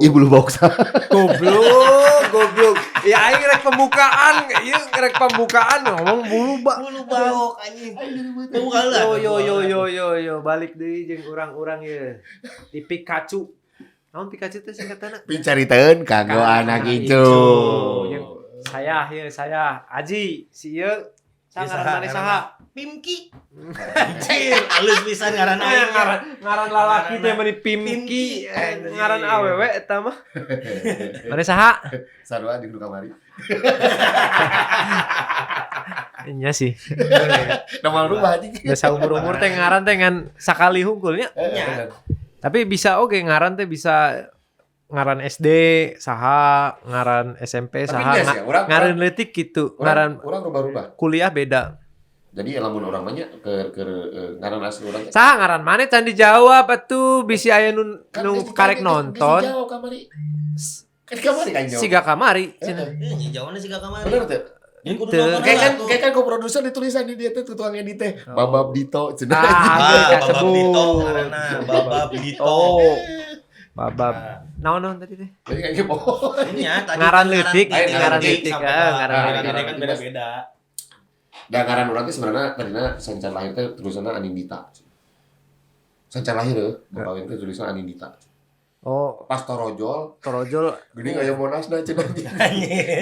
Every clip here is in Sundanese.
Ih, bulu bauk saha? Goblok, goblok. Ya aing rek pembukaan, ieu rek pembukaan ngomong bulu bak. Bulu bauk anjing. Buka lah. Yo yo yo yo yo yo, balik deui jeung urang-urang ye. Di Pikachu. Naon Pikachu teh singkatanna? Picaritaeun kanggo anak Icu. itu. Jeung saya ye, saya Aji, si ieu saha Ieu ngaran saha maneh saha? Pimki. Anjir, halus pisan ngaran Eh, aing. ngaran ngaran lalaki teh meni Pimki, Pimki, eh, anjir. ngaran awewe eta mah. Maneh saha? Sarua di kamari. Nya sih. Nama rumah anjing. Biasa umur-umur teh ngaran teh ngan sakali hungkulnya. Eh, Tapi bisa oke ngaran teh bisa ngaran SD saha, ngaran SMP Tapi saha, geus ya, ngaran leutik gitu, ngaran Orang rubah-rubah. kuliah beda. Jadi lamun urang mah nya ke ngaran asli urang teh. Saha ngaran maneh can dijawab atuh, bisi aya nu Kan nu geus karek geus nonton. dijawab kamari. Kan kamari kan jawab. Siga kamari Heeh. cenah. Eh, jawabannya sih kamari. Bener teh? Jadi kudu Teu. nonton Kayak kan lah tuh. kayak kan ko-produser ditulisan di dia teh tukang edit teh. Oh. Babab Dito cenah. Ah, Ah, geus Babab kasebut. Dito ngaranna, Babab Dito. Oh. Babab. Naon naon tadi teh? Jadi kayak gitu. Nya tadi Ngaran kan leutik, ngaran ngaran leutik, sampai ah, ke- ngaran ngaran leutik. gede kan beda-beda. Dan ngaran urang teh sebenarnya tadina sancan lahir teh tulisanna Anindita. Sancan lahir heuh, bapak aing teh tulisanna Anindita. Oh, Pas torojol, torojol. geuning aya Monasna cenah. Nah,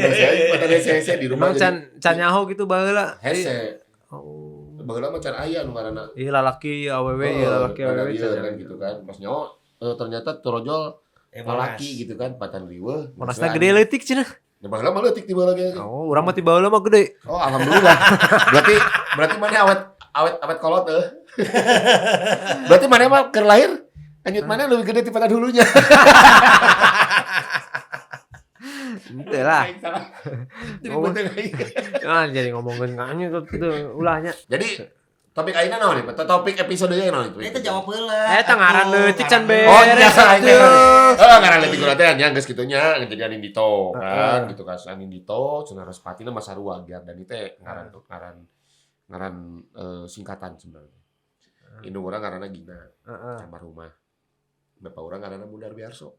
saya pada hese di rumah Emang can can nyaho gitu baheula. hese. Oh. Baheula mah can aya nu ngaranna. Ih lalaki awewe, ieu lalaki rada awewe lieur can. kan gitu kan. Pas nyaho ternyata torojol Eh, lalaki gitu kan, patan riweuh. Monasna gede leutik cenah. Ya baheula mah leutik tiba lagi. Oh, urang mah ti baheula mah gede. Oh, alhamdulillah. Berarti berarti mana awet awet awet kolot eh. Berarti mana mah keur lahir lanjut mana lebih gede daripada dulunya. Henteu lah. Salah. Jadi Oh. penting aing. Ah, jadi ngomongin nganya tuh ulahnya. Jadi topik ayeuna naon nih? Topik episode nya naon Eta jawab heula. Eta ngaran leutik can beres. Oh, iya, aing teh. atuh. Oh, ngaran leutik urang teh nya geus kitu nya jadi Anindito kan Heeh. gitu kan Anindito cenah Respatina mah sarua Giar dan teh ngaran ngaran ngaran singkatan sebenarnya. Indung urang ngaranna Gina. Heeh. Kamar rumah. Bapak urang ngaranna Mundar Wiarso.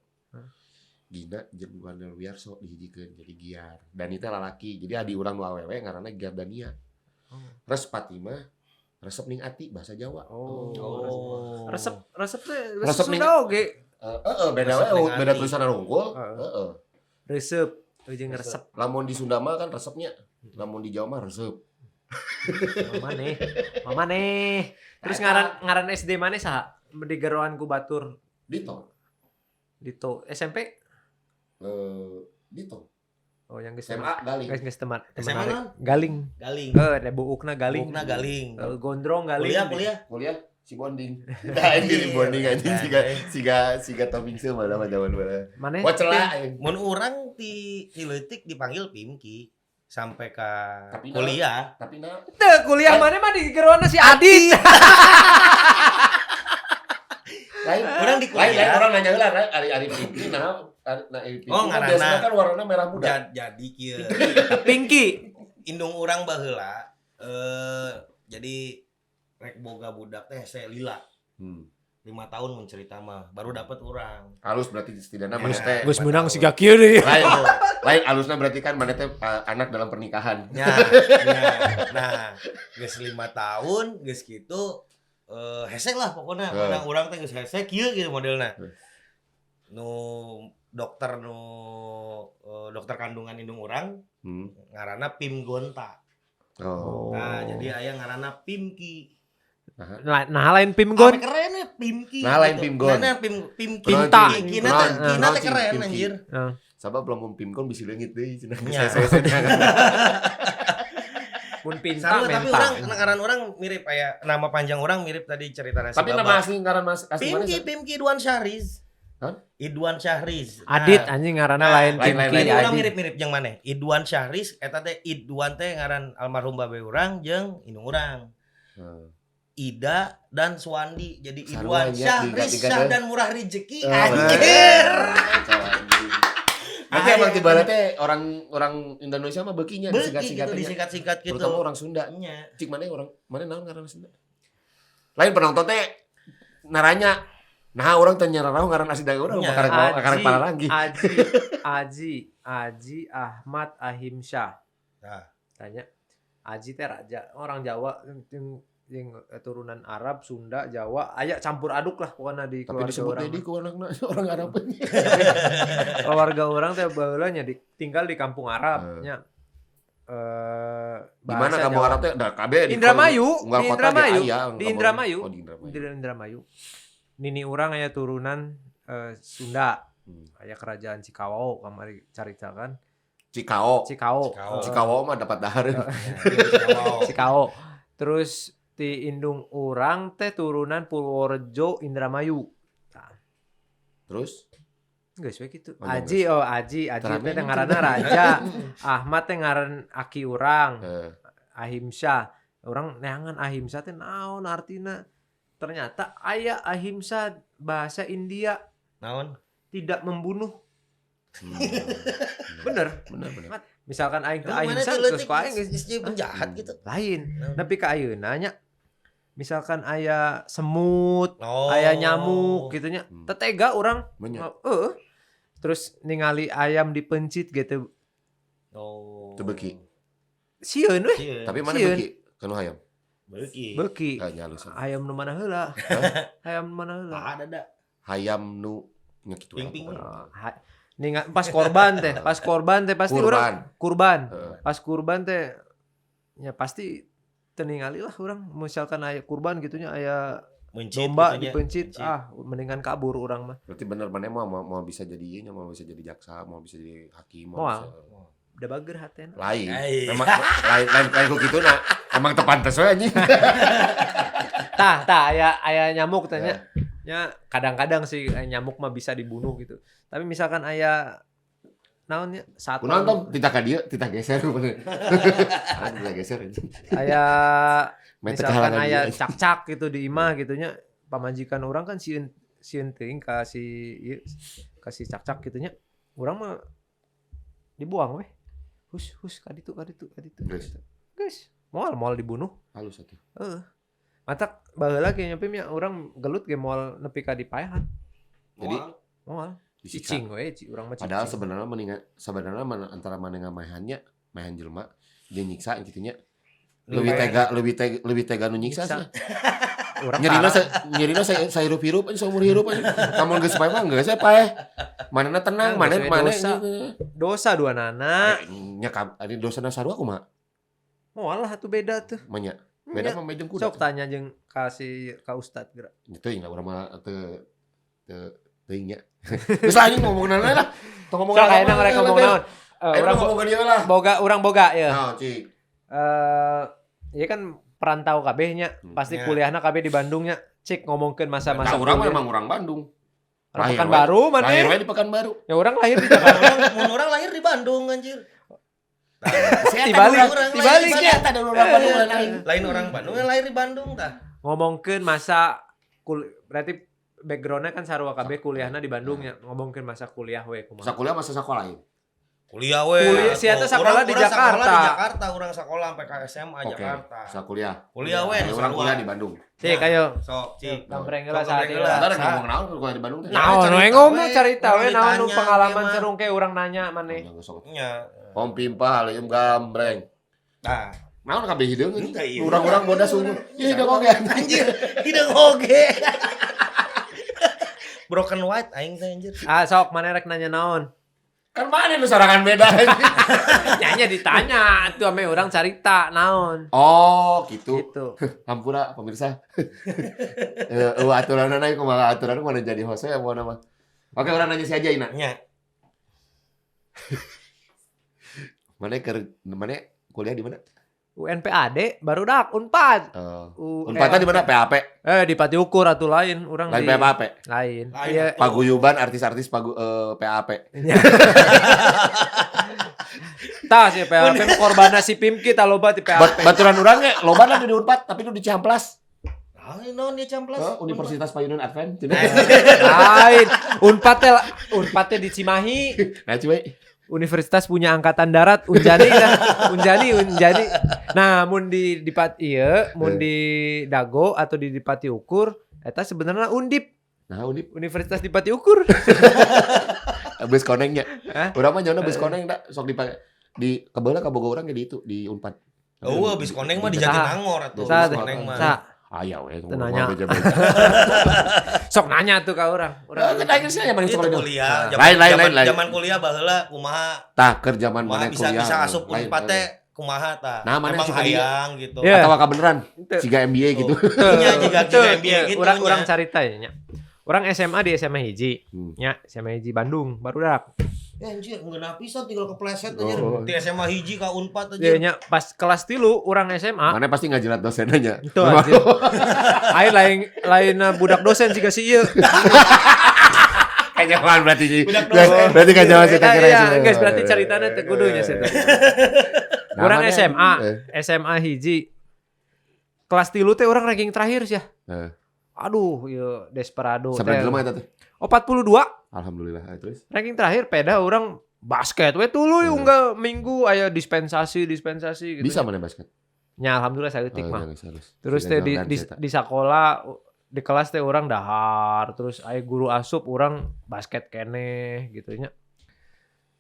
Gina jeung Mundar Wiarso dihijikeun jadi Giar. Dan itu lalaki. Jadi adi urang nu awewe ngaranna Giar Dania. Oh. Respati mah resep ning ati bahasa Jawa. Oh. Oh. Resep resep teh Resep resep ning- Sunda oge. Heeh, beda Resep we, ning beda ati. tulisan unggul. Heeh. Heeh. Resep jeung resep. Lamun di Sunda mah kan resepnya. Lamun di Jawa mah resep. Mama nih. Mama nih. Terus ngaran ngaran SD maneh saha? Di geroan ku batur Dito. Dito SMP? Dito. Oh, yang geus SMA Galing. geus geus teman SMA teman naon? Galing. Galing. Eh, ada buukna galing. Buukna galing. Eh, gondrong galing. Kuliah, kuliah. Kuliah si bonding. Nah, ini di bonding anjing siga siga siga topping seuh malah mah zaman baheula. Maneh? Wah celah aing. Mun urang ti ti leutik dipanggil Pimki sampai ke Tapi nah- kuliah. Tapi nah Teu kuliah maneh mah di geroana si Adit. lain Urang di lain lain kuliah. orang nanya heula lain ari ari Pinky nah ari nah ari Pinky Oh, kan ngaranna. biasanya kan warnanya merah muda. Jadi kieu. Pinky. Indung urang baheula jadi rek boga budak teh hese lila. 5 tahun mun cerita mah baru dapat urang. Halus berarti setidaknya Ya. maneh teh. Geus meunang siga kieu deui. Lain lain halusna berarti kan maneh teh anak dalam pernikahan. Ya, ya. Nah, geus 5 tahun geus kitu hese lah pokoknya. Heeh. Urang urang teh geus hese kieu gitu modelna. Heeh. Nu dokter nu dokter kandungan indung urang ngaranna Pim Gonta. Oh. Nah, jadi aya ngaranna Pimki. Nah, nah lain Pimgon. Ame keren ya Pimki. Nah, lain gitu. Pimgon. Nah, nah, Pimki. Pinta. Kina teh Naon, kina naon teh cing, keren Pimki? anjir. Sabab lamun Pimkon bisi leungit deui cenah. Nya. Mun pinta Sarua tapi menta. orang ngaran orang mirip kayak nama panjang orang mirip tadi cerita nasi Tapi nama asli ngaran mas asli mana? Pimki Pimki Idwan Syahriz. Hah? Idwan Syahriz. Nah, Adit anjing ngaranna Nah, lain lain, Pinky lain, Jadi orang Adit. mirip-mirip jeung maneh. Idwan Syahriz eta teh Idwan teh ngaran almarhum babe urang jeung indung urang. Ida dan Suwandi. Jadi Sarua Idwan nya, Syahriz tiga-tiga Syah teh. dan murah rezeki. Oh, Anjir. Berarti emang tiba teh orang orang Indonesia mah beukinya Beuki gitu disingkat-singkatnya. disingkat-singkat gitu. Terutama orang Sunda. Nya. Cik mana orang mana naon ngaranna Sunda? Lain penonton teh naranya Nah, urang teh nyararau ngaran asli da urang Nya. karek pararanggih. Aji Aji Aji Ahmad Ahimsyah. Nah. Tanya Aji teh raja orang Jawa yang turunan Arab, Sunda, Jawa, aya campur aduk lah pokoknya di Tapi keluarga disebut orang. Dedi ku anakna orang Arab. Keluarga orang teh baheula nya tinggal di kampung Arab nya. Di mana bahasa kampung Jawa. Arab teh? Da kabeh di Indramayu, unggal di kota ge Indramayu, aya, di Indramayu. Oh, di Indramayu. Di Indramayu. Nini urang aya turunan Sunda. Aya kerajaan Cikawao kamari carita kan. Cikao. Cikao. Cikao. Cikao mah dapat dahareun. Cikao. Cikao. Terus ti indung urang teh turunan Purworejo Indramayu. Nah, Terus geus we kitu. Oh, Aji oh Aji, Aji Terangnya teh gitu. ngaranna Raja. Ahmad teh ngaran aki urang. Ahimsa. Urang neangan ahimsa teh naon artina? Ternyata aya ahimsa bahasa India. Naon? Tidak membunuh. Bener. Bener, bener. Misalkan aing teh Emang mana ahimsa tuh terus leutik ku aing geus geus jadi penjahat gitu. Lain. Naon? Tapi ka ayeuna nya misalkan aya semut, Oh. aya nyamuk gitu nya. Tetega urang. Banyak. Heeh. Terus ningali ayam dipencit gitu. Oh. Teu beuki. Sieun weh. Sieun. Tapi mana Sieun. beuki? Kanu hayam. Beuki. Beuki. Ah, nya halus. Ayam nu mana heula? Hayam nu mana heula? Ah, ada da. Hayam nu nya kitu. Ping-ping. Ninga, pas korban teh, pas korban teh pasti urang kurban. Heeh. Pas kurban teh ya pasti teu ningali lah urang misalkan aya kurban gitunya aya Mencit domba gitunya. dipencit, Mencit. ah mendingan kabur urang mah. Berarti bener mana mau bisa jadi ieu nya, mau bisa jadi jaksa, mau bisa jadi hakim, mau Moal. bisa Udah bager hatena. lain. Ai. Memang lain ku kitu na. Emang teu pantes we anjing. Tah, tah aya nyamuk tanya. Ya kadang-kadang sih nyamuk mah bisa dibunuh gitu. Tapi misalkan aya naonnya satu Kunaon Tom titah ka dieu, titah geser bener. Ah, titah geser anjing. aya Mete misalkan kahalangan aya dieu. cak-cak gitu di imah gitunya pamajikan orang kan sieun sieun teuing ka si ieu, ka si cak-cak gitunya. Urang mah dibuang weh. Hus hus ka ditu ka ditu ka ditu. Geus. Gitu. Geus, moal dibunuh. Halus atuh. Heeh. Matak baheula ge nya Pim nya urang gelut ge moal nepi ka dipaehan. Jadi Moal. disiksa. Cicing we, urang mah cicing. Padahal sebenarnya mendingan sebenarnya mana, antara mana maehannya, maehan jelema dia nyiksa gitu nya. Lebih tega nu nyiksa Nyiksa. sih. Urang Nyerina parah. nyerina sahirup-hirup aja seumur hirup aja. Kamu geus paeh mah geus paeh. Manehna tenang, Nah, maneh geus we maneh dosa. Dosa dua nana. Nya ari dosana sarua kumaha? Moal lah atuh beda tuh. Mah nya. Beda Nya. mah mejeng kuda. Sok tanya jeung ka si ka ustad geura. Teuing lah urang mah teu teu teuing nya. Geus lah anjing ngomong naon lah. Tong ngomong Sok ayeuna mereka ngomong naon? Urang ngomong ka dieu lah. Boga urang boga ya. Naon cik. Ieu kan perantau kabeh nya, pasti Ya. kuliahna kabeh di Bandung nya. Cik ngomongkeun masa-masa Nah, urang mah kuliah. emang urang Bandung. Orang Lahir Pekanbaru mana? Lahir we di Pekanbaru. Ya orang lahir di Jakarta. Mun orang lahir di Bandung anjir. Dibalik, dibalik ya. Ada orang Bandung lain. Lain orang Bandung yang lahir di Bandung tah. Ngomongkeun masa berarti backgroundnya kan sarua kabeh kuliahna di Bandung ya. Ngomongkeun masa kuliah we kumaha. Masa kuliah masa sekolah lain. Kuliah we. Kuliah, si eta sekolah di Urang sekolah Jakarta. di Jakarta, urang sekolah sampai ke SMA Oke. Jakarta. Masa kuliah. Kuliah we Ya, urang kuliah di Bandung. Cik ayo. Sok, cik. Gambreng heula Sok, saat gambreng ieu. heula. Bentar ngomong naon kuliah di Bandung teh. Naon we Carita ngomong we, carita we urang naon nu ditanya, pengalaman ieu mah. seru ke urang nanya maneh. Nya. Om Pimpa leuem gambreng. Tah. Naon kabeh hideung Henteu, iya. Urang-urang bodas sungguh. Ih hideung oge. Anjir, hideung oge. Broken white aing teh anjir. Ah sok maneh rek nanya naon? Kan mana nu sorangan beda. Nyanyi ditanya tuh ame urang carita naon. Oh, gitu. Gitu. Hampura pemirsa. Eueuh aturanna ieu kumaha aturan mana jadi host ya mau nama. Oke, urang nanya si aja Ina. Nya. Mana keur mana kuliah di mana? UNPAD baru dak Unpad. Unpad di mana? PAP. Di Pati Ukur atau lain urang Lain di PAP. Lain. Lain. Iya. Paguyuban artis-artis PAP. Tah si PAP korbanna si Pimki tah loba di PAP. Baturan urang ge loba lah di Unpad tapi nu di Ciamplas. Ah, naon dia Ciamplas? Universitas Payunun Advent. Lain. Unpad teh di Cimahi. Nah, coba. Universitas punya angkatan darat Unjani lah. Unjani. Nah, mun di Dipat ieu, mun di Dago atau di Dipati Ukur eta sebenarnya Undip. Nah, Undip Universitas Dipati Ukur. Bus konengnya. Hah? Urang mah nyauna bus koneng da sok dipake di kebeula ka bogo urang ge di itu di Unpad. Eueuh bis koneng mah di Saha? Jatinangor atuh. Saha Bis teh? koneng mah. Saha? Aya we Teu nanya. beja-beja. Sok nanya tuh ka urang. Urang Urang kan aing sih yang Itu sekolah. kuliah, Lain, lain, zaman lain, lain. zaman kuliah baheula kumaha Tah keur zaman kumaha mana bisa kuliah. bisa asup Lain, Unpad lain. teh kumaha tah. Nah, mana Emang asup ka dieu? hayang gitu. Iya. Atawa kabeneran Teu. siga MBA gitu. Nya jiga Teu, jiga MBA teu. gitu Urang nya. urang carita ya nya. Urang SMA di SMA hiji. Hmm. Nya, SMA hiji Bandung, barudak. Ya anjir, ngeunah pisan tinggal kepleset anjir. Oh. Di SMA hiji ka Unpad Iya anjir. nya pas kelas 3 urang SMA. Mana pasti ngajilat dosen nya. Itu anjir. Aing lain lain budak dosen siga si ieu. Kanyawan berarti sih. Budak dosen. Berarti kanyawan sih Iya, kira iya, guys, berarti caritana teu kudu nya sih. Nah, Urang SMA, SMA hiji. Kelas 3 teh urang ranking terakhir sih ya. Eh. Aduh, ieu desperado Sampai teh. jelema eta teh. Oh, 42 Alhamdulillah. Terus ranking terakhir peda orang basket we tuluy unggal minggu aya dispensasi dispensasi gitu. Bisa mana basket? Nya alhamdulillah saeutik Oh, mah. iya, halus. Terus Siga teh Jordan di, sih eta. di sekolah di kelas teh orang dahar, terus aya guru asup orang basket keneh gitu nya.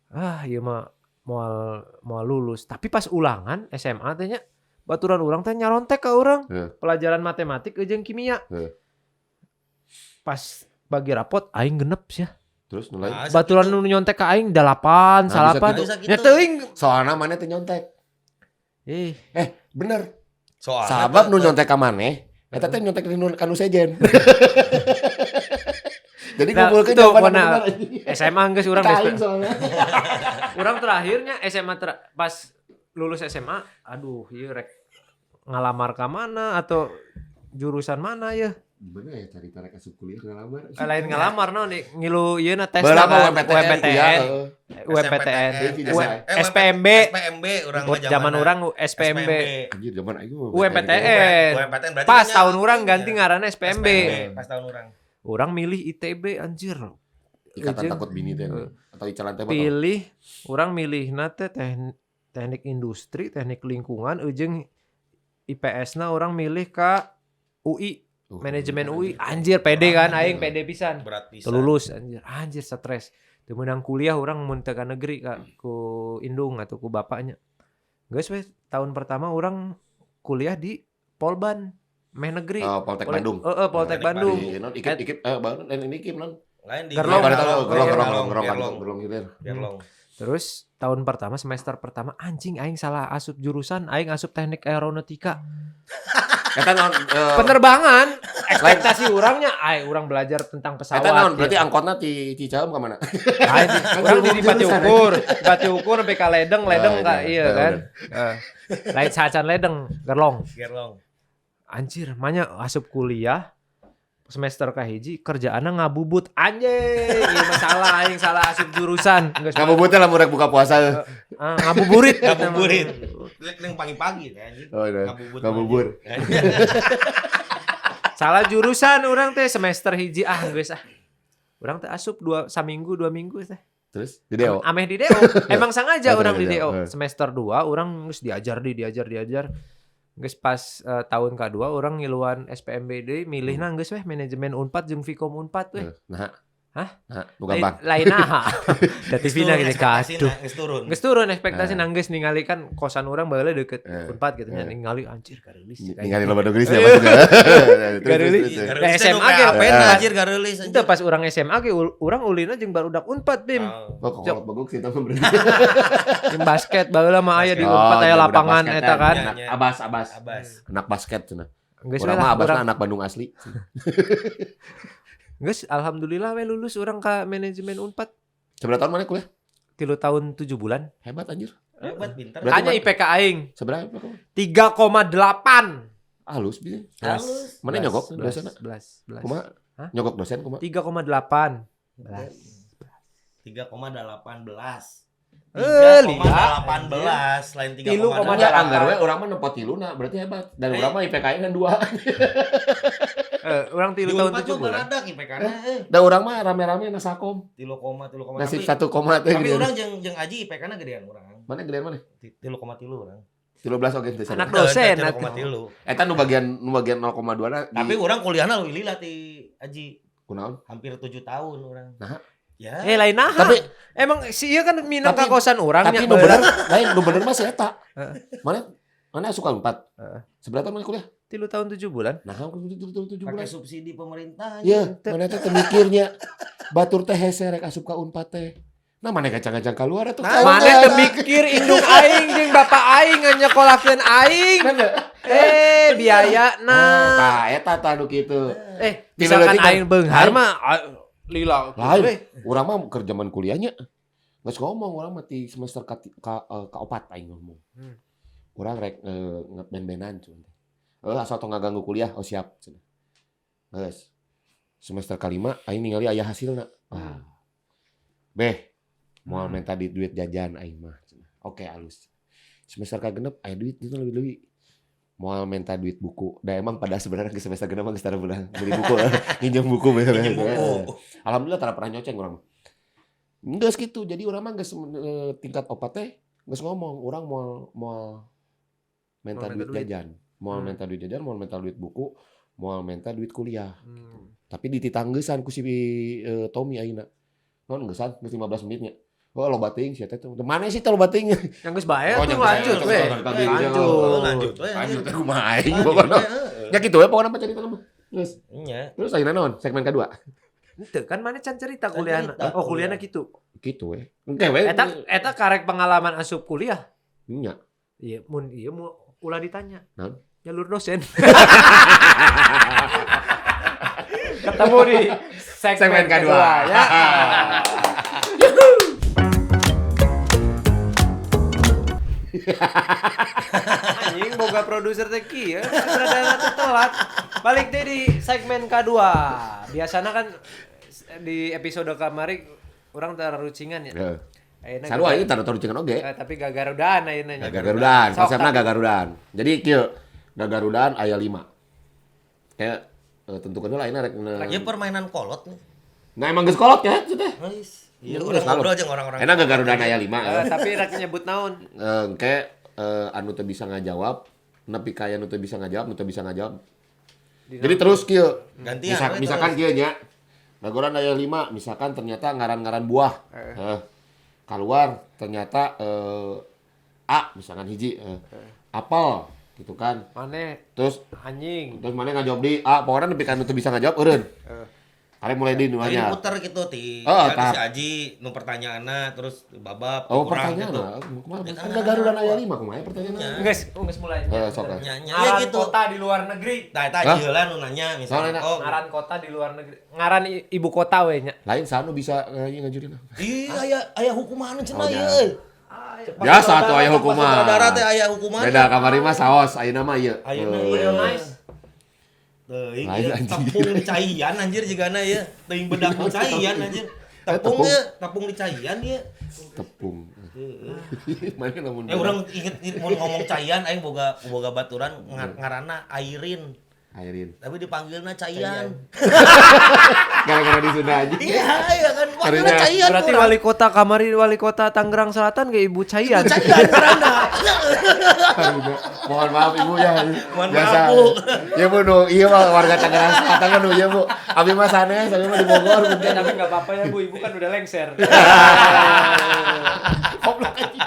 Ah, ieu mah moal moal lulus. Tapi pas ulangan SMA teh nya baturan urang teh nyarontek ke urang Heeh. pelajaran matematik jeung kimia. Heeh. Pas bagi rapot aing genep sih. Terus nu lain. Nah, Baturan nu nyontek ke aing 8, Nah, bisa salapan. gitu. Bisa gitu. Nya teuing. Soalna mana teh nyontek. Ih, Bener. Soalnya Sabab nu nyontek ka maneh, eta teh nyontek di nu ka nu sejen. Jadi Nah, ngumpulkeun itu jawaban pokona anu bener. SMA geus urang Ka geus aing soalnya. Urang terakhirnya SMA pas lulus SMA, aduh ieu rek ngalamar ka mana atau jurusan mana ya? Gimana ya cari tarik asup kuliah ngalamar? Lain ngalamar naon nih ngilu ieu na tes Baheula mah kan, UMPTN, UMPTN, heeh. UMPTN, Eh, SPMB. SPMB urang mah Zaman urang SPMB. Anjir zaman aing mah UMPTN. UMPTN berarti Pas nya- tahun urang ganti ngaranna SPMB. Pas tahun urang. Urang milih ITB anjir. Ikatan Ujung. takut bini teh atau icalan teh mah. Pilih urang milihna teh teknik industri, teknik lingkungan, ujung IPS-na urang milih ka UI, manajemen UI. Anjir pede kan aing pede pisan. Berat pisan. Teu lulus anjir, anjir stres. Teu meunang kuliah urang mun teu ka negeri ka ku indung atau ku bapaknya. Geus we tahun pertama urang kuliah di Polban, meh negeri. Oh, Poltek Bandung. Heeh, Poltek Teknik Bandung. Di non ikip ikip baru dan ini ikip non. Lain di Gerlong. Gerlong, gerlong, gerlong, Gerlong, gerlong, Gerlong, gerlong, gerlong. Gerlong. Terus tahun pertama semester pertama anjing aing salah asup jurusan, aing asup teknik aeronautika. Eta naon Penerbangan, ekspektasi urangnya aing urang belajar tentang pesawat. Eta naon berarti ya. angkotna ti Cicaheum ka mana? Aing urang di Pati Ukur, Pati Ukur sampai ka Ledeng, Ledeng Oh, ka iya. iya Oh, kan. Heeh. Lain sacan Ledeng, Gerlong. Gerlong. Anjir, manya asup kuliah semester kahiji kerjaanna ngabubut anjing ieu mah salah aing salah asup jurusan geus Ngabubutnya lamun rek buka puasa. Ah, ngabuburit Ngabuburit. Leng pagi-pagi teh anjing. Oh, iya. Ngabubur. Ngabubur. Salah jurusan orang teh semester hiji ah geus ah. Urang teh asup dua saminggu dua minggu teh. Terus di DO. Ameh di DO. Emang sengaja Oh, orang di di DO. DO. Semester 2 orang geus diajar di diajar diajar. Geus pas tahun kedua orang ngiluan SPMB deui milihna geus weh manajemen Unpad jeung Vkom Unpad weh. Nah. Hah? Nah, nu gampang. Lain naha. Da TV-na gini kaduh. Geus turun. Geus turun ekspektasi nanggeus ningali kan kosan urang baheula deket Eh. Unpad gitu nya Eh. ningali anjir gareulis. Ningali loba nu geulis ya maksudnya. Terus, Gareulis. terus, terus. Nah, SMA ge apa anjir gareulis Itu pas orang SMA ge urang ulina jeung barudak Unpad Bim. Oh, kok kolot baguk sih eta mah berarti. Jeung basket baheula mah aya di Oh, Unpad aya jeung budak lapangan basketan. eta kan. Anak Abas, abas. Abas. Anak basket cenah. Geus we Urang lah mah abasna urang. anak Bandung asli. Geus alhamdulillah we lulus urang ka manajemen Unpad Seberapa tahun mana kuliah? 3 tahun 7 bulan. Hebat anjir. Hebat pinter. Berarti Tanya IPK aing Seberapa? 3,8. Halus bisa. Halus. Mana nyogok dosenna? 11 11. Kumaha? Hah? Nyogok dosen kumaha? 3,8. Belas. 3,18. Eh, lila. 3,18 lain 3,8. Tilu koma Ya anggar we urang mah nempo tiluna berarti hebat. Dan urang mah IPK kan 2. Urang Di 3 tahun Unpad 7 mah bulan. baradak IPK-na eh. Da urang mah rame-rame nasakom. 3,3, Nasib tapi 1 koma teh tapi gedean. urang jeung jeung Aji IPK-na gedean urang. Mana gedean mana? 3,3 urang. 13 oge teh. Anak dosen atuh. 3,3. Eta nu bagian 0,2 na di Tapi urang kuliahna leuwih lila ti Aji. Kunaon? Hampir 7 tahun urang. Nah. Ya. Lain nah. Tapi emang si ieu kan minang Tapi- ka kosan urang tapi nya. nu bener, lain nu bener mah si eta. Heeh. Mana mana suka 4. Heeh. Seberapa mana kuliah? 3 tahun 7 bulan. Nah, 7 bulan. Pakai subsidi pemerintah. Ya, mana teh teu mikirnya. Batur teh hese rek asup ka Unpad teh. Nah, mana gacang-gacang keluar atuh. Nah, Mana teu mikir indung aing jeung bapak aing nganyekolahkeun aing. Biaya nah. Tah eta tah nu kitu. Misalkan Leutik kan. aing beunghar mah lila. Lain, urang mah keur zaman kuliahnya. Geus ngomong urang mah ti semester ka opat aing ngomong. Urang rek ngeband-bandan cuman teh. Asal tong ngaganggu kuliah, oh siap cenah. Geus. Semester kalima aing ningali aya hasilna. Ah. Beh, moal minta duit jajan aing mah cenah. Oke, alus. Semester kagenep aya duit itu lebih-lebih. Moal minta duit buku. Da emang pada sebenarnya ke semester genep mah geus tara belah beli buku, nginjem buku Pinjem buku. Alhamdulillah tara pernah nyoceng urang mah. Geus kitu. Jadi urang mah geus tingkat opat teh geus ngomong urang moal minta Moal minta duit duit. jajan, moal minta duit jajan, moal minta duit buku, moal minta duit kuliah. Tapi dititanggesan ku si Tommy ayeuna. Non geusan geus 15 menitnya. Oh loba teuing sia teh. Mana sih teh loba teuing? Yang geus bae Oh, tuh yang geus bae, lanjut lanjut, we. lanjut, Lanjut. Lanjut we. Lanjut teh kumaha aing Lanjut, pokona. we, Ya kitu we pokona mah carita mah. Terus Nya. terus ayeuna naon? Segmen kedua. Henteu kan mana can cerita kuliahna. Cerita. Oh, kuliahna kitu. Kitu we. Engke we. Eta karek pengalaman asup kuliah. Nya. Iya, mun ieu mau ulah ditanya. Naon? Jalur dosen. Ketemu di segmen Segmen kedua. ya. Anjing boga produser teh kieu, sutradara teh telat. Balik deh di segmen kedua. Biasana kan di episode kamari urang tararucingan ya. Heeh. Ayeuna Sarua ieu taruh-tarucingan oge. Tapi gagarudaan ayeuna nya. Gagarudaan, Sok, konsepna tapi- gagarudaan. Jadi kieu, gagarudaan aya 5. Kayak tentukeun heula ayeuna rek Ya permainan kolot nih. Nah emang geus kolot ya teh. Guys. Iya, Geus urang kolot. ngobrol jeung orang-orang. Enak gagarudaan aya 5. Tapi rek nyebut naon? Engke anu teu bisa ngajawab, nepi ka aya nu teu bisa ngajawab, nu teu bisa ngajawab. Jadi terus kieu. Gantian we Misalkan terus. kieu nya. Gagarudaan aya 5, misalkan ternyata ngaran-ngaran buah. Keluar ternyata A misalkan hiji apel gitu kan. Mane Terus anjing. terus mana ngajawab di A, pokoknya nepi ka nu teu bisa ngajawab eureun. Karek mulai di nu Jadi anyar. puter gitu ti. Oh, Ya, ti tahap. si Aji nu pertanyaanna terus babab Oh, kurang pertanyaan gitu. lah. Kumaha? Ya, Kan gagarudaan aya 5 kumaha pertanyaan? Geus, geus mulai. Sok lah. Nya nya ya Ngaran gitu. kota di luar negeri. Tah eta Hah? Aji heula nu nanya misalnya. Naon, Oh, Ngaran kota di luar negeri. Ngaran ibu kota we nya. Lain sanu bisa ngajurin. Ih, aya aya hukuman cenah Oh, ieu. jangan. euy. Biasa atuh aya hukuman. Sutradara teh aya hukuman. Beda kamari mah saos, ayeuna mah ieu. Ayeuna Eh, ieu. Nice. Teuing Lain, ieu anjing. tepung dicaian anjir jigana ieu. Teuing bedak dicaian anjir. Tepung Tepung. ieu, tepung dicaian ieu. Tepung. Mana lamun. Urang inget mun ngomong caian aing boga boga baturan ngaranna Airin. Airin. Tapi dipanggilna Caian. Gara-gara di Sunda aja. Iya, iya kan. Panggilna Karunya. Caian. Berarti urang. wali kota kamari wali kota Tangerang Selatan ke Ibu Caian. Caian ngaranna. Karunya. Mohon maaf Ibu ya. Mohon Biasa. maaf, Bu. Ya Bu nu ieu mah warga Tangerang Selatan kan nu ieu Bu. Abi mah sanes, abi mah di Bogor. Ya, tapi nggak apa-apa ya Bu, Ibu kan udah lengser. Goblok aja.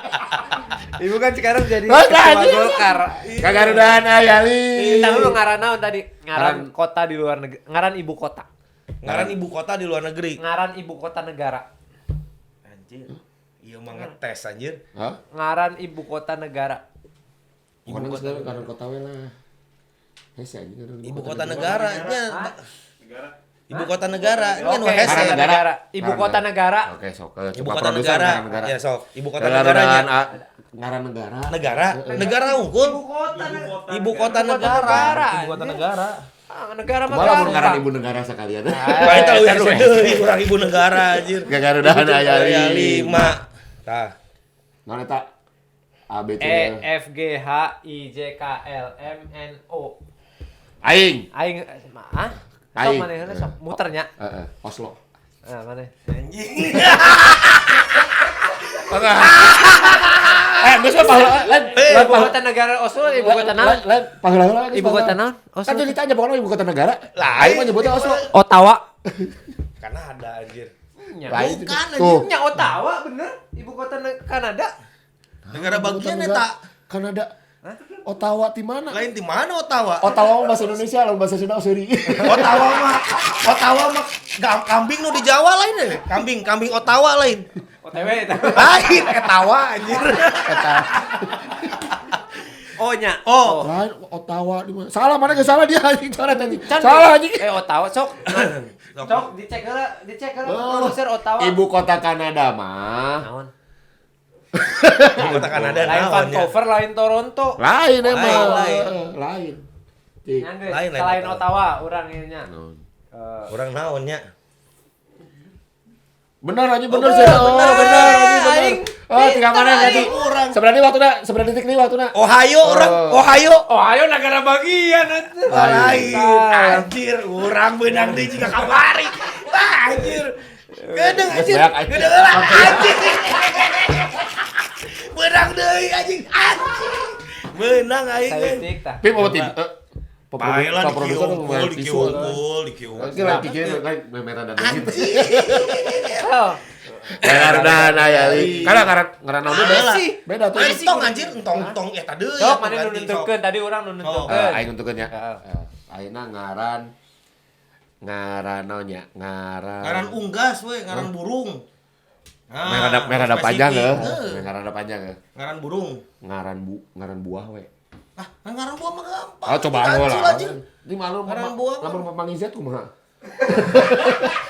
Ibu kan sekarang jadi Oh, ketua anjing. Golkar. Gagarudaan aya li. Kita dulu ngaran naon tadi? Ngaran Ngaran- kota di luar negeri, ngaran ibu kota. Ngaran ibu kota di luar negeri. Ngaran ibu kota negara. Anjir. Iya mah ngetes anjir. Hah? Ngaran ibu kota negara. Pokoknya geus ngaran kota we lah. Hese anjing ngaran Ibu kota negara nya. Negara. Ibu kota negara nya nu Oke, hese. Ngaran negara. negara. Ibu kota negara. Oke, sok. Ibu Coba kota produser negara. ngaran negara. Ya sok, ibu kota negaranya. Gagarudaan A- ngaran negara. Negara, negara unggul. Ibu kota. Ibu kota negara. Ibu kota negara. Ah, negara mah Kumaha lamun gampang. ngaran ibu negara sekalian. Wah, eta leuwih hese deui urang ibu negara anjir. Gagarudaan aya Aya 5. 5. Tah. Naon eta? A B C D. E F G H I J K L M N O. Aing. Aing ah? Sok Aing. maneh heula sok muternya. Heeh, Oslo. Ah, maneh. Anjing. Geus mah paheula lain. Ibu kota negara Oslo, ibu kota naon? Lain paheula heula. Ibu kota naon? Oslo. Kan ditanya pokoknya ibu kota negara. Lain. Aing mah nyebutnya Oslo. Ottawa. Kanada anjir. Lain Bukan tuh. Nya Ottawa bener, ibu kota Kanada. Negara bagian eta. Kanada. Ottawa di mana? Lain di mana Ottawa? Ottawa mah bahasa Indonesia, lalu bahasa Sunda sorry. Ottawa mah kambing nu di Jawa lain deh. Kambing Ottawa lain. OTW eta. Lain etawa anjir. Eta. Oh nya. Oh. Lain Ottawa di mana? Salah mana geus salah dia anjing coret anjing. Salah anjing. Ottawa sok. Sok dicek heula, produser Ottawa. Ibu kota Kanada mah. Naon? Ibu kota Kanada lain Vancouver, lain Toronto. Lain emang. Lain. Lain selain Ottawa urang ieu nya. Urang naon nya? Bener anjing bener sih. Oh, bener anjing bener. Oh, tinggal mana berarti? Sebenarnya waktuna, sebenarnya detik nih waktuna. Ohio urang, Ohio. Ohio negara bagian anjir. Lain. Anjir, urang beunang deui jiga kamari. Wah, anjir. Gedeung anjir. Gedeung lah anjir. Beunang deui anjing. Anjing. Beunang aing. Pim apa tim? Bae lah dikiungkul. Oke, merah dan gitu. Ngaran aya li. Karena ngaran naon beda. Beda tuh. Entong anjir, entong eta deui. Sok mana nu nentukeun tadi urang nu nentukeun. Aing nentukeun nya. Ayeuna ngaran naon nya? Ngaran unggas we, ngaran burung. Merah ada panjang heuh. Ngaran ada panjang heuh. Ngaran burung. Ngaran buah we. Ah, ngaran buah mah gampang. Ah, cobaan lah. Di malu ngaran buah. Lamun Mang Izet kumaha?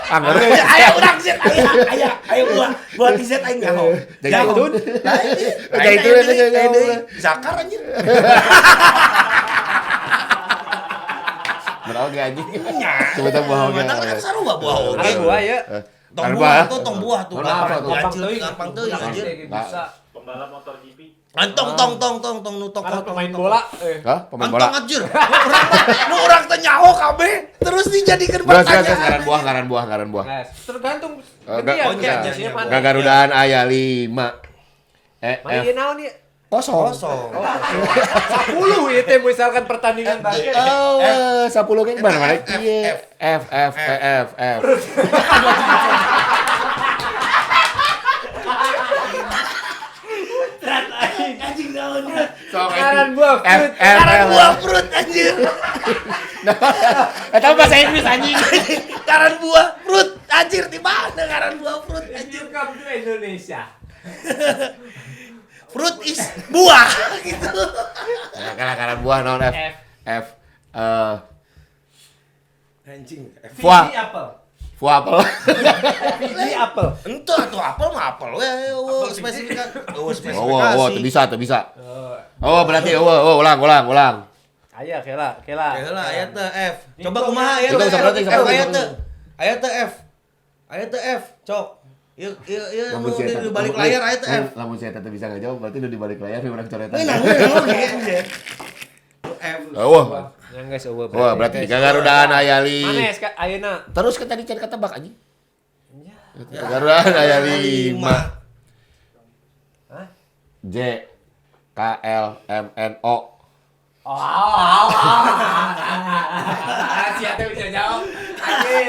Anggar. Aya urang Zet, aya aya buah. Buah Izet aing nyaho. Zaitun. Zaitun. Zakar anjir. Beroge anjing. Coba buah oge. Kan sarua buah oge. Buah ya. Tong buah tuh, gampang teuing anjir. Bisa. Pembalap motor GP. Antong tong tong tong tong nu tong pemain bola. Hah? Pemain bola. Antong anjir. Nu urang teh nyaho kabeh terus dijadikeun pertanyaan. Ngaran buah. Tergantung. Garudaan aya 5. E F. Naon ieu? Kosong. 10 ieu teh misalkan pertandingan basket. Oh, 10 ge mana mana F F F F F. Ngaran buah fruit. Ngaran buah fruit anjir. Eta bahasa Inggris anjing. Ngaran buah fruit anjir di mana ngaran buah fruit anjir? Welcome to Indonesia. Fruit is buah gitu. Ngaran buah naon F? F anjing. F. Fuji apel. Fuah apel. Fiji apel. Ente atuh apel mah apel we spesifikasi. Oh, spesifikasi. Oh, teu bisa. Oh, berarti oh, ulang. Aya kela. Kela aya teh F. Coba kumaha aya teh F. Aya teh F. Aya teh F, cok. Ieu di balik layar aya teh F. Lamun saya teh bisa ngajawab berarti udah di balik layar urang coretan. Meunang oge anjir. F. Oh. Yang guys eueuh. Wah, berarti Garudaan aya li. Manes ka ayeuna. Terus kan tadi cari ketebak anjing. Garudaan aya 5. Hah? J K L M N O. Oh. Siapa bisa jawab? Anjing.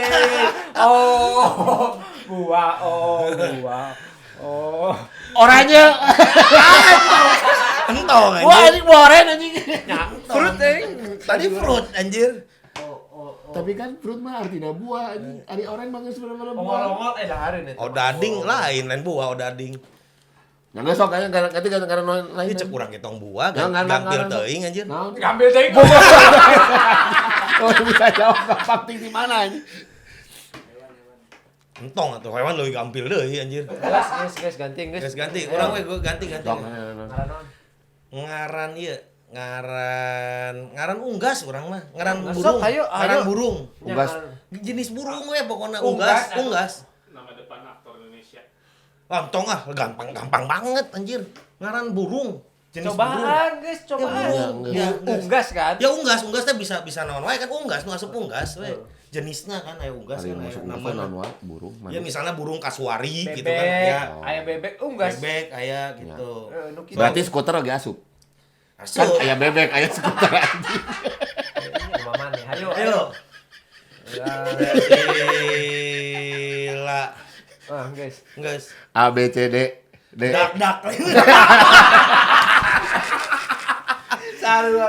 Oh. Buah, oh, buah. Oh. Oranye. Entong anjir. Wah, ini buah oren anjing. Ya, fruit anjing. Tadi fruit anjir. Oh. Tapi kan fruit mah artinya buah anjing. Ari oren mah geus bener-bener buah. Ongol-ongol dahareun eta. Oh, dading lain buah odading. Nah, sok kayaknya ganti karena lain. Ini cek urang ge tong buah, gampil teuing anjir. Gampil teuing. Oh, bisa jawab gampang ting di mana anjing. Entong atuh hewan leuwih gampil deui anjir. Geus ganti geus. Geus ganti. Urang we gua ganti. Ngaran ieu, ngaran unggas urang mah, ngaran burung. Ngaran burung. Unggas. Jenis burung we pokona unggas. Nama depan aktor Indonesia. Entong ah, gampang banget anjir. Ngaran burung. Jenis cobaan guys, cobaan. Ya, unggas kan? Ya unggas teh bisa naon wae kan unggas nu asup unggas we. Jenisna kan aya unggas kan aya namana naon wae burung. Ya misalnya burung kasuari bebek, gitu kan ya. Aya bebek unggas. Bebek aya gitu. Ya. Berarti skuter oge asup. Asup. Kan aya bebek, aya skuter anjing. Kumaha nih? Ayo. Ayo. Berarti Ah, guys. Geus. A B C D D. Dak dak. Sarua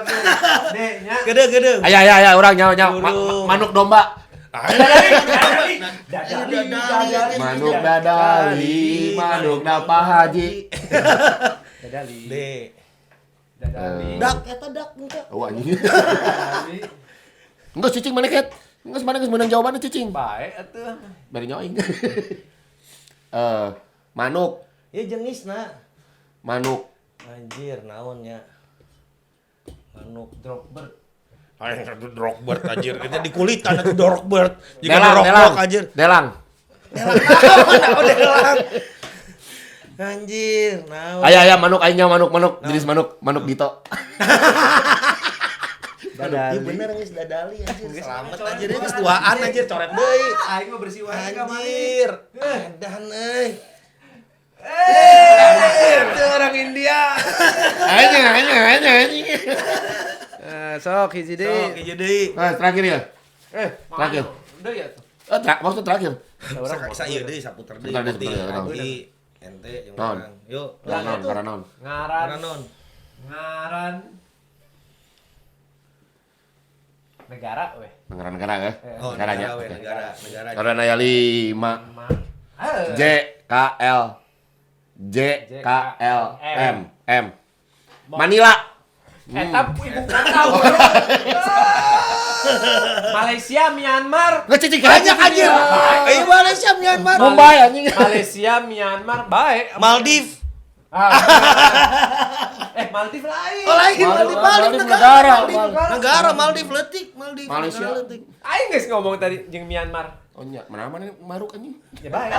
D nya. Gede gede. Aya aya aya urang nyawa nyawa. Burung. Manuk domba. Dadali, dadali. Manuk dadali, manuk napa haji. Dadali. D. Dadali. Dak eta dak engke. Oh anjing. Dadali. Enggak cicing mana ket? Enggak mana geus meunang jawabanna cicing. Baik atuh. Bari nyawa aing. Manuk, Ya jenisna. manuk. Anjir naon nya. Manuk Dropbird. Aing itu Drogbird anjir. Itu di kulitan itu Drogbird. Jika Delang, Drogbird delang. anjir. Delang. Delang naon delang. Anjir, naon. Aya aya manuk aing nyawa manuk, manuk jenis manuk, manuk Dito. Dadali. Iya bener geus dadali anjir. Selamat anjir geus tuaan anjir coret deui. Aing mah bersih wae kamari. Anjir. Edan euy. Itu orang India. Anjing anjing anjing anjing. Sok hiji deui. Sok hiji deui. Nah, terakhir ya. Terakhir. Udah ya tuh. Maksud terakhir. Sa ieu deui saputar deui. Saputar deui, saputar deui. Di ente jeung Naon? urang. Yuk. Ngaran naon, ngaran naon. Ngaran. Ngaran naon? Ngaran. Negara weh. Ngaran negara ya. Oh, Negaranya. negara we, Oke. negara, negara. Ngaran aya 5. Ma. J K L J K L M M. Manila. Eta ibu kota. Malaysia, Myanmar. Nggak cicing Banyak anjir. Eh Malaysia, Myanmar, Mumbai anjing. Malaysia, Myanmar, baik. Maldives. Ah. Maldives lain. Oh lain Maldives, Maldives, Maldives Maldives negara, negara, Maldives Maldives. negara Maldives leutik, Maldives Malaysia. negara leutik. Aing geus ngomong tadi jeung Myanmar. Oh nya, mana mana maruk anjing. Ya baik.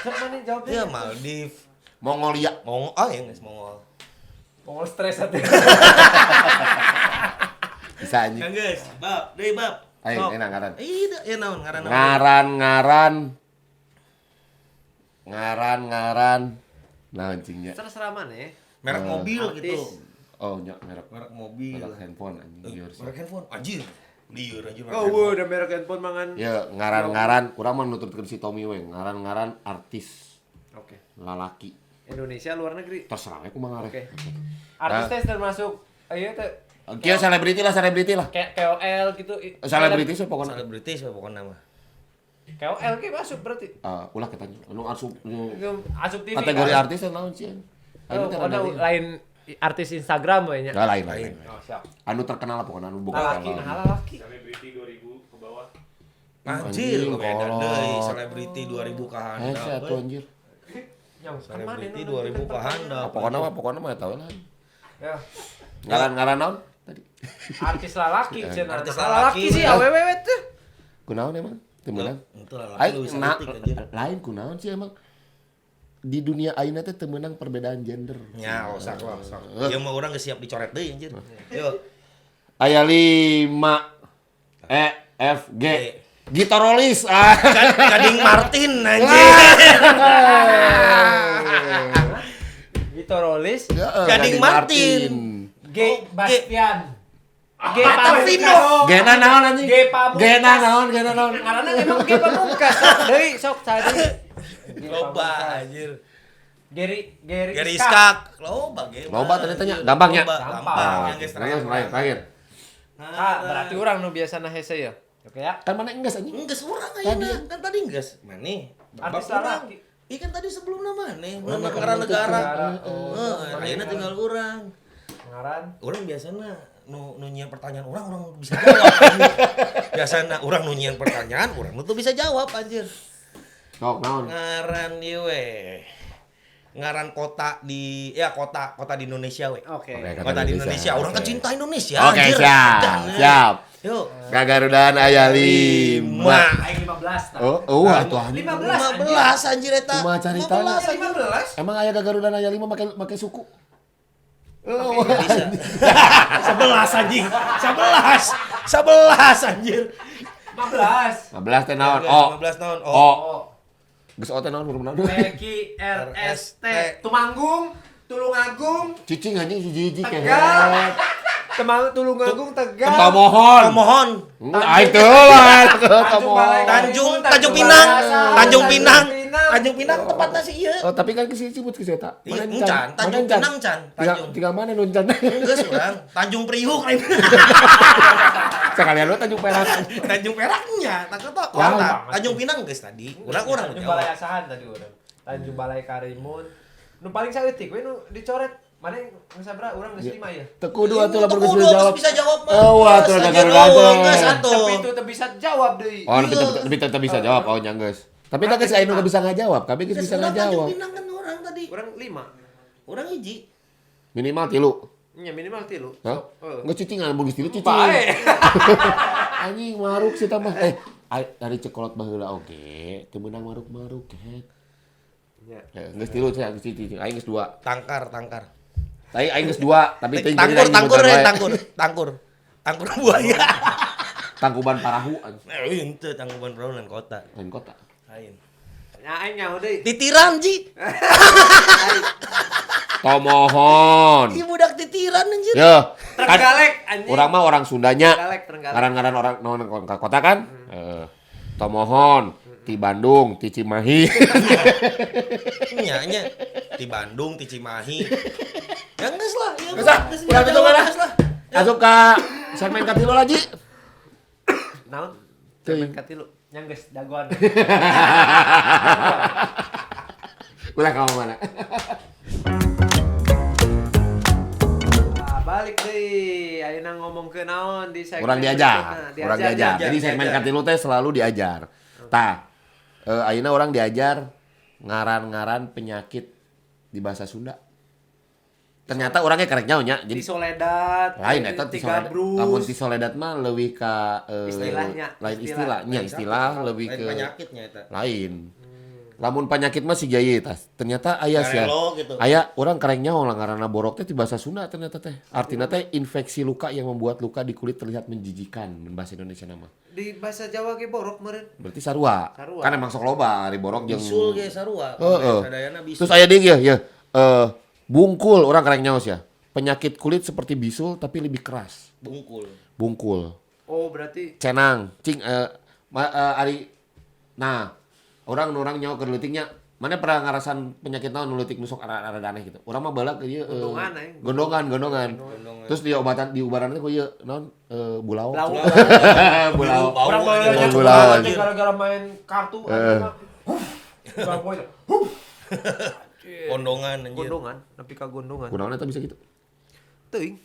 Sok mana jawabnya? Ya Maldives. Mongolia. Mongol, ah ya geus Mongol. Mongol stres atuh. Bisa anjing. Kan geus, bab, deui bab. Ayo, Sok. enak ngaran. Ih, ya naon ngaran naon. Ngaran ngaran. Ngaran ngaran. Nah anjingnya. Terserah mana ya. Merek mobil Artis. gitu. Oh nya merek Merek mobil. merek handphone anjing liur sih. Merek handphone anjir. Liur anjir merek Oh, handphone. udah merek handphone mangan. Ya ngaran-ngaran urang mah nuturkeun si Tommy we, ngaran-ngaran artis Oke. lalaki. Indonesia luar negeri. Terserah we kumaha Oke. ngareh. Artis teh termasuk iya teh Kieu selebriti lah, selebriti lah. kayak KOL gitu. Selebriti sih pokoknya. Selebriti sih pokoknya mah. KOL ge masuk berarti. Ulah ketanya. Anu asup nu Itu asup TV. kategori kan? artis naon sih? Oh, Anu teh pokoknya rada lain artis Instagram we nya. Nah, lain lain. lain. Oh, siap. Anu terkenal lah pokoknya anu bukan Lalaki, nah lalaki. Selebriti 2000 ke bawah. Anjir, Anjing, beda kolot. deui selebriti 2000 ka Eh, handap. atuh anjir. Yang Selebriti 2000 ka handap. Pokoknya mah eta we lah. Ya. Ngaran-ngaran naon tadi? Artis lalaki cenah. Artis Nah, lalaki lalaki. sih awewe teh. Kunaon emang? Teu meunang. Itu lalaki Aing leuwih na, saeutik anjir. lain kunaon sih emang di dunia ayeuna teh teu meunang perbedaan gender. Ya, oh, sok lah, sok. Ieu mah urang geus siap dicoret deui anjir. Yuk. Aya 5 E F G. Gito Rolis. Ah. Gading Martin anjir. Gito Rolis, Heeh, Gading Martin. G Bastian. G Patavino. Gena naon anjing? G Pamungkas. Gena naon, gena naon. Ngaranna emang G Pamungkas. Sok deui sok cari. G Loba Pamungkas. anjir. Gary Gary Gary Iskak. Iskak. Loba ge. Loba ternyata nya. Gampang nya. Loba, Gampang. Gampang. Yang geus Terakhir, terakhir, terakhir. Ah, berarti orang nu biasana hese ya. Oke ya. Kan mana enggeus anjing? Enggeus urang ayeuna. Kan tadi enggeus. Maneh. Artis Babak urang. lalaki. Iya kan tadi sebelumna maneh. Urang Urang mah ngaran kan negara. Negara. Oh, Heeh, ayeuna tinggal urang. Ngaran. Urang biasana nu nu nyieun pertanyaan urang urang bisa jawab. Anjir. Biasana urang nu nyieun pertanyaan urang nu tuh bisa jawab anjir. Sok naon? Ngaran ieu we. Ngaran kota di ya kota kota di Indonesia we. Oke. Oke, Kota di Indonesia. Orang kan cinta Indonesia Oke, anjir. siap. Dan, eh. Siap. Yuk. Gagarudaan aya 5. Aing 15 tah. Oh, oh atuh anjing. 15 15 anjir eta. Kumaha caritana? 15 anjir. 15. Emang aya Gagarudaan aya 5 make make suku? Oh, Bisa. 11 anjing. 11. 11 anjir. 15. 15 teh naon? O. 15 naon? O. O. Oh. Geus O teh naon huruf naon? P Q R S T. Tumanggung, Tulungagung, Cicing anjing hiji-hiji Tegal. Temang Tulungagung Tegal. Tomohon. Tomohon. Aing teu lah. Tanjung Balai Tanjung Tanjung Tanjung Pinang. Balai. Tanjung Pinang. Tanjung Pinang tempatna sih ieu. Oh, tapi kan ke sini cibut ke eta. Iya, encan, Tanjung Pinang can. Tanjung. Tinggal mana nu encan? Geus urang, Tanjung Priuk lain. Sekalian lu Tanjung Perak. Tanjung Peraknya, tak kota. Tanjung Pinang geus tadi. Urang-urang Tanjung Balai Asahan tadi urang. Tanjung Balai Karimun. Nu paling saeutik we nu dicoret. Mana geus sabaraha urang geus 5 ya? Teu kudu atuh lamun geus bisa jawab. Bisa jawab mah. Oh, atuh gagal. Tapi itu teu bisa jawab deui. Oh, tapi tetep bisa jawab. Oh, nya geus. Tapi tak geus aya nu bisa ngajawab, kami geus bisa ngajawab. Tanjung Pinang kan urang tadi. Urang 5. Urang hiji. Minimal 3. Nya minimal 3. Hah? Geus cicing lamun geus 3 cicing. Bae. Anjing maruk sih tambah. Dari cekolot baheula oge, teu meunang maruk-maruk kehet. Nya. Geus 3 cenah geus cicing. Aing geus 2. Tangkar. Aing geus 2, tapi teuing tangkur. Tangkur buaya. Tangkuban parahu. Henteu tangkuban parahu lain kota. Lain kota. Lain. Nya aing nyaho deui. Titiran ji. Tomohon. Ieu budak titiran anjir. Yo, Trenggalek anjing. Urang mah orang Sundanya. Trenggalek. Ngaran-ngaran orang naon ka kota kan? Heeh. Tomohon, ti Bandung, ti Cimahi. Nya nya ti Bandung, ti Cimahi. Ya geus lah, ya geus lah. Urang itu lah. Asup ka segmen katilu lagi. Naon? Segmen katilu. Nya geus dagoan. Ulah kamu mana? Balik deui, ayeuna ngomong ke naon di segmen Urang diajar. Urang diajar. Jadi segmen katilu teh selalu diajar. Tah, ayeuna urang diajar ngaran-ngaran penyakit di bahasa Sunda. Ternyata orangnya karek nyaho nya. Jadi tisoledat. Lain eta tisoledat. Lamun tisoledat mah leuwih ka istilahnya. Lain istilahnya, istilah leuwih ke penyakitnya eta. Lain. Lamun penyakit mah siga ieu tas. Ternyata aya sia. Gitu. Aya urang karek nyaho lah ngaranna borok teh di bahasa Sunda ternyata teh. Artina teh infeksi luka yang membuat luka di kulit terlihat menjijikan bahasa Indonesia nama. Di bahasa Jawa ge borok meureun. Berarti sarua. Kan emang sok loba ari borok jeung bisul ge sarua. Heeh. Terus aya deui ye, bungkul orang karek nyaos ya. Penyakit kulit seperti bisul tapi lebih keras. Bungkul. Bungkul. Oh, berarti cenang, cing ari nah, orang nyaho keur leutiknya. Mana pernah ngarasan penyakit naon nu leutik nu sok rada aneh gitu. Urang mah baheula ke ieu gondongan, gondongan. Terus diobatan diubaran teh ku ieu naon bulao. Bulao. Urang baheula gara-gara main kartu anu mah. Gondongan anjir. Gondongan, nepi ka gondongan. Kunaon eta bisa gitu? Teuing.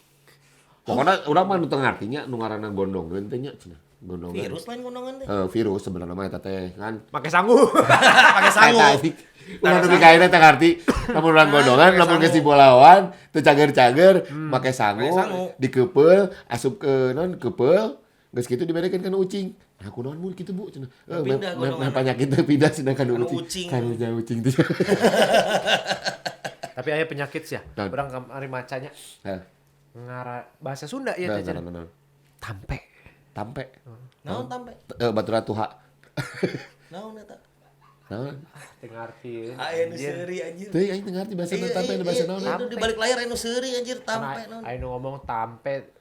Pokona urang mah nu teu ngartinya nu ngaranna gondongan teh nya cenah. Gondongan. Virus lain gondongan teh. Virus sebenarnya mah eta teh kan. Make sangu. Make sangu. Urang nepi ka ayeuna teu ngarti. Lamun urang gondongan, lamun geus dibolawan, teu cager-cager, make sangu, dikepeul, asup ke naon kepeul, geus kitu diberekeun kana ucing. Nah, kunaon mun kitu Bu cenah. Nah, penyakit teh pindah cenah kana ucing. Kana ucing teh. Tapi aya penyakit sih ya. Urang kamari macanya. Heeh. Ngara bahasa Sunda ieu teh cenah. Tampe. Tampe. Naon tampe? Batura tuha. Naon eta? Naon? Teu ngarti. Aya nu seuri anjir. Teuing aing teu ngarti bahasa tampe bahasa naon. Di balik layar aya nu seuri anjir tampe naon. Aya nu ngomong tampe.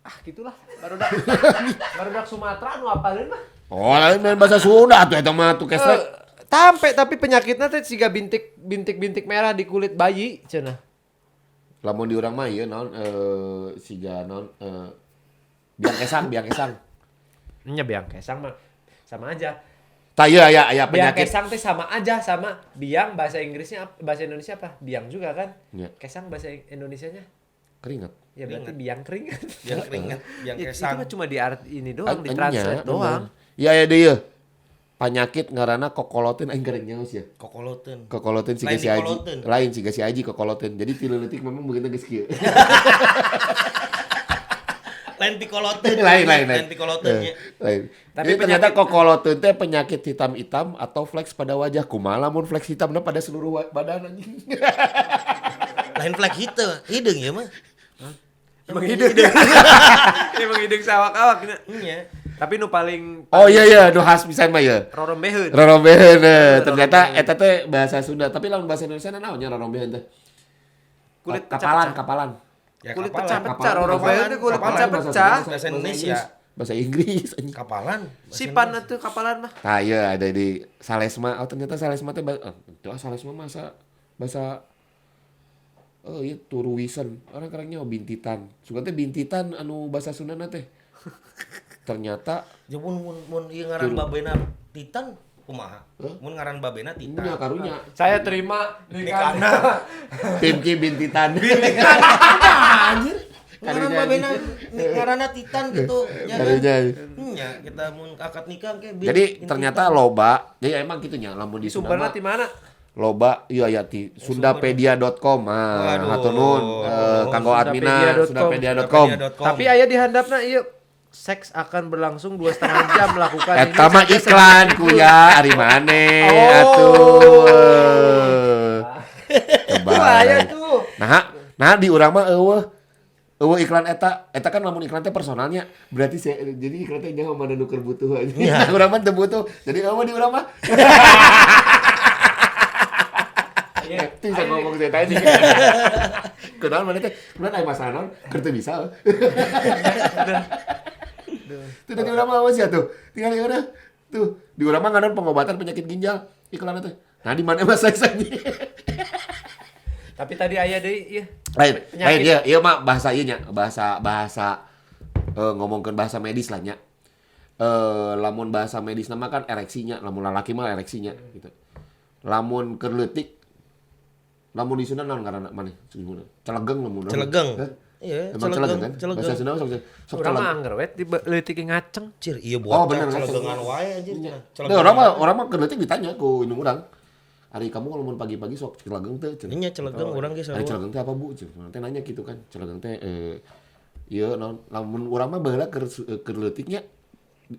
Ah gitulah. Barudak Sumatera nu apaleun mah. Oh, lain bahasa Sunda atuh eta mah tuh kesrek. Tampe tapi penyakitnya teh siga bintik-bintik merah di kulit bayi cenah. Lamun di urang mah ieu naon siga naon biang kesang, biang kesang. Nya biang kesang mah sama aja. Tah ieu aya penyakit. Biang kesang teh sama aja sama biang bahasa Inggrisnya bahasa Indonesia apa? Biang juga kan? Ya. Kesang bahasa Indonesianya? Keringat. Ya berarti biang keringat. Biang keringat, biang kesang. Itu mah cuma di art ini doang, di translate doang. Iya ya deui. Penyakit ngaranna kokolotin aing gareng nyaos ya. Kokolotin. Kokolotin siga si Aji. Lain siga si Aji kokolotin. Jadi ti leutik memang begitu geus kieu. Lain pikolotin. Lain. Pikolotin ya. Lain. Tapi ternyata kokolotin teh penyakit hitam-hitam atau fleks pada wajah. Kumaha lamun fleks hitamna pada seluruh badan anjing. Lain fleks hitam, hideung ya mah. Emang hideung. Emang hideung sawak-awak nya. Tapi nu paling oh iya iya, nu khas pisan mah ya. Rorombeheun. Rorombeheun. Ternyata eta teh bahasa Sunda, tapi lamun bahasa Indonesia naon nya rorombeheun teh? Kulit kapalan, kapalan. Ya, kulit pecah-pecah, rorombeheun teh kulit pecah-pecah. Bahasa Indonesia. Bahasa Inggris anjing. Kapalan. Sipan atuh kapalan mah. Tah iya ada di Salesma. Oh ternyata Salesma teh itu Salesma masa bahasa oh iya turuwisan. Orang kerennya bintitan. Sugan teh bintitan anu bahasa Sundana teh. Ternyata Ya mun ieu ngaran babena Titan kumaha? Mun ngaran babena Titan. nya karunya Saya terima Nikahna. Pimki bintitan. Bintitan. Anjir. Ngaran babena ngaranna Titan gitu. Ya kan? Karunya. Nya kita mun akad nikah ke Jadi ternyata loba, jadi emang gitu nya lamun di Sunda Sumberna mah ti mana? loba iya ya ti sundapedia.com. Ah, hatur nuhun kanggo adminna sundapedia.com. Tapi aya di handapna ieu seks akan berlangsung 2,5 jam melakukan ini. Eta mah iklan kuya ari maneh atuh. Aya tuh. Nah di urang mah eueuh iklan eta, eta kan lamun iklan teh personalnya berarti saya, jadi iklan teh nyaho mana nu keur butuh aja. Yeah. Urang mah teu butuh. Jadi eueuh di urang mah. Itu bisa ngomong saya tadi. Kunaon mana teh? Kunaon aya masalah naon? Keur teu bisa. Tuh di urang mah awas ya tuh. Tinggal di urang. Tuh, di urang mah nganan pengobatan penyakit ginjal iklan teh. Nah di mana mah seks aja. Tapi tadi aya deui ieu. Lain, lain ieu, ieu mah bahasa ieu nya, bahasa ngomongkeun bahasa medis lah nya. Lamun bahasa medis nama kan ereksinya, lamun lalaki mah ereksinya gitu. Lamun keur leutik lamun di Sunda naon ngaranna maneh? Celegeng lamun. Celegeng. Iya, celegeng kan? Bahasa Sunda sok sok urang mah angger we di leutik ngaceng. Cir, ieu buat celegengan wae anjir. Nah, urang mah keur leutik ditanya ku indung urang. Ari kamu kalau mau pagi-pagi sok celegeng teh. Nya celegeng urang ge sarua. Ari celegeng teh apa Bu? Cenah teh nanya gitu kan. Celegeng teh ieu naon lamun urang mah baheula keur leutik nya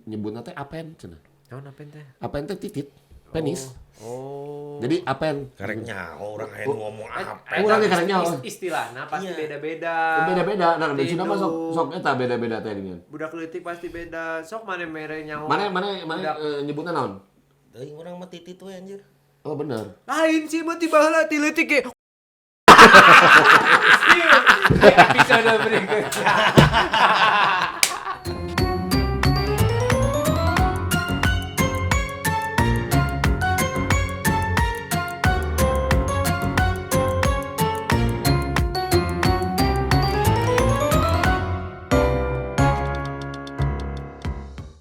nyebutna teh apen cenah. Naon apen teh? Apen teh titit, penis. Oh. Jadi apen. Karek nyaho urang aya ngomong apen. Urang ge karek nyaho. Istilahna pasti beda-beda. Beda-beda. Nah, di Sunda mah sok eta beda-beda teh geuningan. Budak leutik pasti beda. Sok mane mere nyaho. Mane nyebutna naon? Teuing urang mah titit we anjir. Oh bener. Lain sih mah tiba heula ti leutik ge. Episode berikutnya.